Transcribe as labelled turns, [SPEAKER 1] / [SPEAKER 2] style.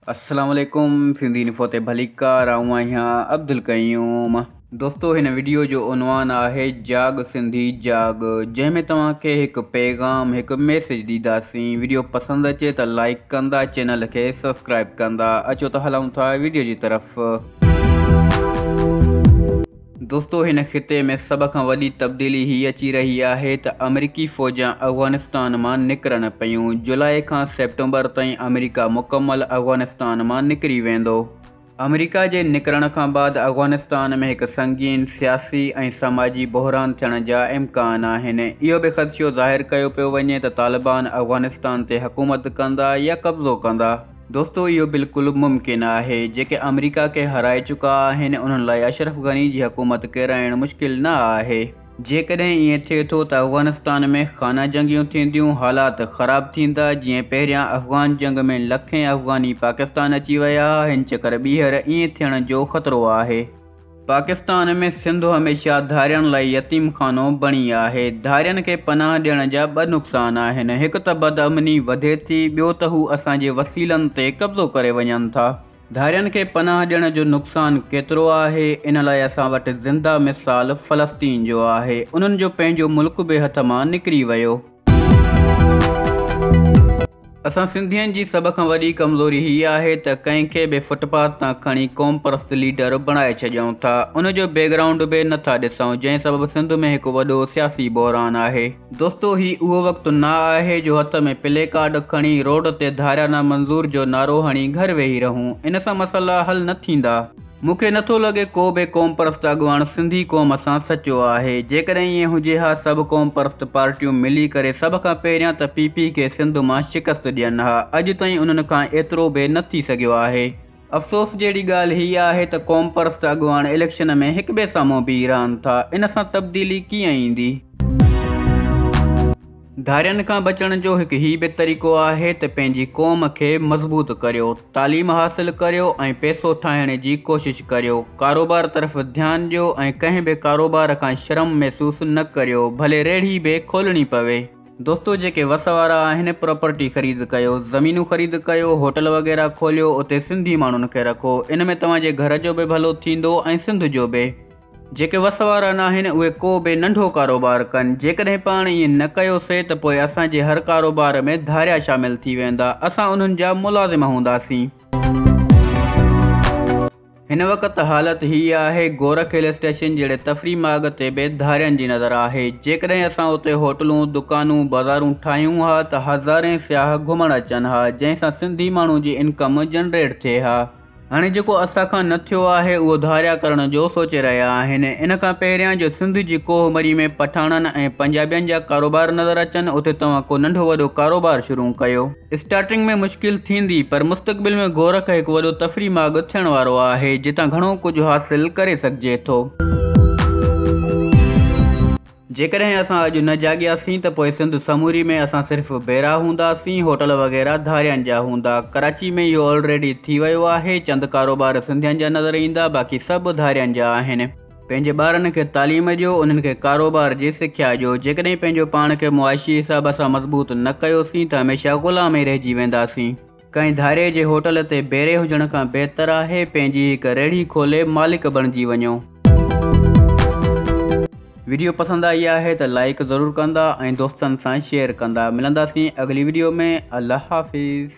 [SPEAKER 1] السلام عليڪم سنڌي انفو تي ڀليڪار آئون آهيان عبدالقيوم. دوستو هن وڊيو جو عنوان آهي جاڳ سنڌي جاڳ جنهن ۾ توهان کي هڪ پيغام هڪ ميسيج ڏينداسين وڊيو پسند اچي ته لائيڪ ڪندا چينل کي سبسڪرائيب ڪندا اچو ته هلون ٿا وڊيو جي طرف. دوستو هن خطي ۾ سڀ کان وڏي تبديلي هي اچي رهي آهي ته آمريڪي فوجان افغانستان مان نڪرن پيون، جولاء کان سيپٽمبر تائين آمريڪا مڪمل افغانستان مان نڪري ويندو. آمريڪا جي نڪرڻ کان بعد افغانستان ۾ هڪ سنگين سياسي ۽ سماجي بحران ٿيڻ جا امڪان آهن. اهو به خدشو ظاهر ڪيو پيو وڃي ته طالبان افغانستان تي حڪومت ڪندا يا قبضو ڪندا. دوستو اهو بلڪل ممڪن آهي. جيڪي آمريڪا کي هارائي چڪا آهن انهن لاء اشرف غني جي حڪومت ڪيرائڻ مشڪل نه آهي. جيڪڏهن ائين ٿئي ٿو ته افغانستان ۾ خانه جنگيون ٿينديون، حالات خراب ٿيندا، جيئن پهريان افغان جنگ ۾ لکين افغاني پاڪستان اچي ويا، هن چڪر ٻيهر ائين ٿيڻ جو خطرو آهي. پاڪستان ۾ سنڌ هميشه ڌارين لاء يتيم خانو بڻي آهي. ڌارين کي پناهه ڏيڻ جا ٻه نقصان آهن، هڪ ته بدامني وڌي ٿي، ٻيو ته هو اسان جي وسيلن تي قبضو ڪري وڃن ٿا. ڌارين کي پناهه ڏيڻ جو نقصان ڪيترو آهي، ان لاء اسان وٽ زنده مثال فلسطين جو آهي، انهن جو پنهنجو ملڪ به هٿ مان نڪري ويو. اسان سنڌين جي سڀ کان وڏي ڪمزوري هي آهي ته ڪنهن کي به فٽ پاٿ تان کڻي قومپرست ليڊر بڻائي ڇڏيون ٿا، ان جو بيڪ گرائونڊ به نه ٿا ڏسون، جنهن سبب سنڌ ۾ هڪ وڏو سياسي بحران آهي. دوستو هي اهو وقت نه آهي جو هٿ ۾ پلي ڪارڊ کڻي روڊ تي ڌاريا نامنظور جو نعرو هڻي گهر ويهي رهون، ان سان مسئلا حل نه ٿيندا. مون کي نٿو لڳي ڪو به قومپرست اڳواڻ سنڌي قوم سان سچو آهي. جيڪڏهن ائين هجي ها سڀ قومپرست پارٽيون ملي ڪري سڀ کان پهريان ته پي پي کي سنڌ مان شڪست ڏين ها. اڄ تائين انهن کان ايترو به نه ٿي سگهيو آهي. افسوس جهڙي ڳالهه هي آهي ته قومپرست اڳواڻ اليڪشن ۾ هڪ ٻئي سامهون بيهي رهن ٿا. ان سان تبديلي ڪيئن ايندي؟ ڌارين کان بچڻ جو هڪ هي به طريقو آهي ته پنهنجي قوم کي مضبوط ڪريو، تعليم حاصل ڪريو ۽ پئسو ٺاهڻ جي ڪوشش ڪريو، ڪاروبار طرف ڌيان ڏيو ۽ ڪنهن به ڪاروبار کان شرم محسوس نه ڪريو، ڀلي ريڙهي به کولڻي پوي. دوستو جيڪي وس وارا آهن پراپرٽي خريد ڪيو، زمينون خريد ڪيو، هوٽل وغيره کوليو، اتي سنڌي ماڻهن کي رکو، ان ۾ توهان جي گهر جو به ڀلو ٿيندو ۽ سنڌ جو به. جيڪي وس وارا ناهن اهي ڪو به ننڍو ڪاروبار ڪن، جيڪڏهن پاڻ ائين نه ڪيوسي ته پوء اسان جي هر ڪاروبار ۾ ڌاريا شامل ٿي ويندا، اسان انهن جا ملازم هونداسين. هن وقت حالت هي آهي گورک هل اسٽيشن جهڙي تفريح ماڳ تي به ڌارين جي نظر آهي، جيڪڏهن اسان اتي هوٽلون، دڪانون، بازارون ٺاهيون ها ته هزارين سياح گهمڻ اچن ها، جنهن سان سنڌي ماڻهو جي انڪم جنريٽ ٿئي ها. هاڻي جيڪو اسان کان نه ٿيو آهي اهو ڌاريا ڪرڻ جو سوچي رهيا آهن. ان کان پهريان جو سنڌ جي ڪوهه مري ۾ پٺاڻن ۽ پنجابين جا ڪاروبار نظر اچن اتي توهان ڪو ننڍو وڏو ڪاروبار شروع ڪيو. اسٽارٽنگ ۾ مشڪل ٿيندي پر مستقبل ۾ گورک هڪ وڏو تفريح ماڳ ٿيڻ وارو آهي جتان گهڻو ڪجهه حاصل ڪري سگهجي ٿو. جيڪڏهن اسان اڄ نه جاڳياسين ته پوء سنڌ سموري ۾ اسان صرف بيرا هونداسين، هوٽل وغيره ڌارين جا هوندا. ڪراچي ۾ اهو آلريڊي ٿي ويو آهي، چند ڪاروبار سنڌين جا نظر ايندا باقي سڀ ڌارين جا آهن. پنهنجي ٻارن کي تعليم ڏيو، انهن کي ڪاروبار جي سکيا ڏيو. جيڪڏهن پنهنجو پاڻ کي معاشي حساب سان مضبوط نه ڪيوسين ته هميشه غلام ئي رهجي وينداسين. ڪنهن ڌارئي جي هوٽل تي بيري هجڻ کان بهتر آهي پنهنجي هڪ ريڙهي کولي مالڪ بڻجي وڃو. وڊيو پسند آئي آهي ته لائيڪ ضرور ڪندا ۽ دوستن سان شيئر ڪندا. ملنداسين اڳلي وڊيو ۾ الله حافظ.